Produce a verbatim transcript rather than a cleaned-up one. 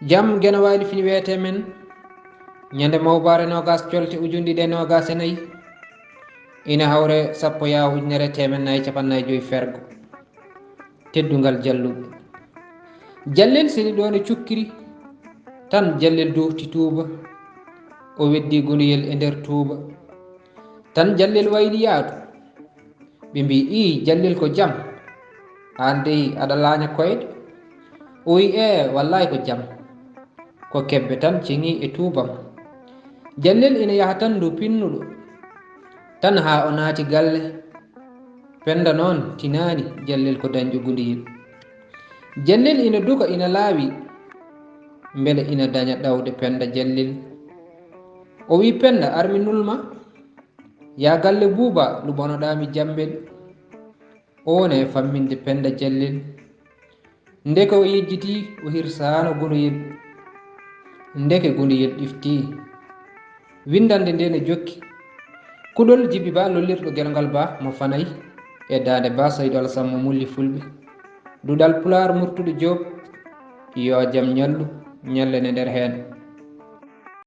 Jam Geno Waali fini weete men, ñande mawbaare noogas colte ujunɗiɗi e noogas e nayi, ina hawre sappo yaa ujunere teemen nayi capannay joyi fergo. Teddungal Jalluɓe. Jallel seni ɗo no cukkiri, tan Jallel dofti tuuba, o weddi Gunuyel e nder tuuba. Tan Jallel wayli yaadu. Ɓe mbi, "Ii, Jallel ko jam? Aan dey aɗa laaña koyɗe?" O wi, "Ee, wallaay ko jam. Ko kebbe tan ceŋi e tuubam." Jallel ina yaha tan ndu pinnuɗo. Tan haa o naati galle. Pennda noon tinaani Jallel ko dañɗo Gunuyel. Jallel ina duka ina laawi. Mbele ina daña ɗawde Pennda Jallel. O wi, "Pennda, ar mi nulma. Yaa galle Buuba, luɓanoɗaa mi Jambel." O wona e famminde Pennda Jallel. Ndeke o yejjiti, o hirsaano Gunuyel. Ndeke Gunuyel ɗifti. Winndannde nde ne jokki. Kuɗol Jibi Ba lollirɗo Gelongal Ba mo Fanay e daande Ba Saydu Alasan mo Mulli Fulɓe. Duɗal Pulaar Murtuɗo Joob. Yo jam ñallu, ñallene nder heen.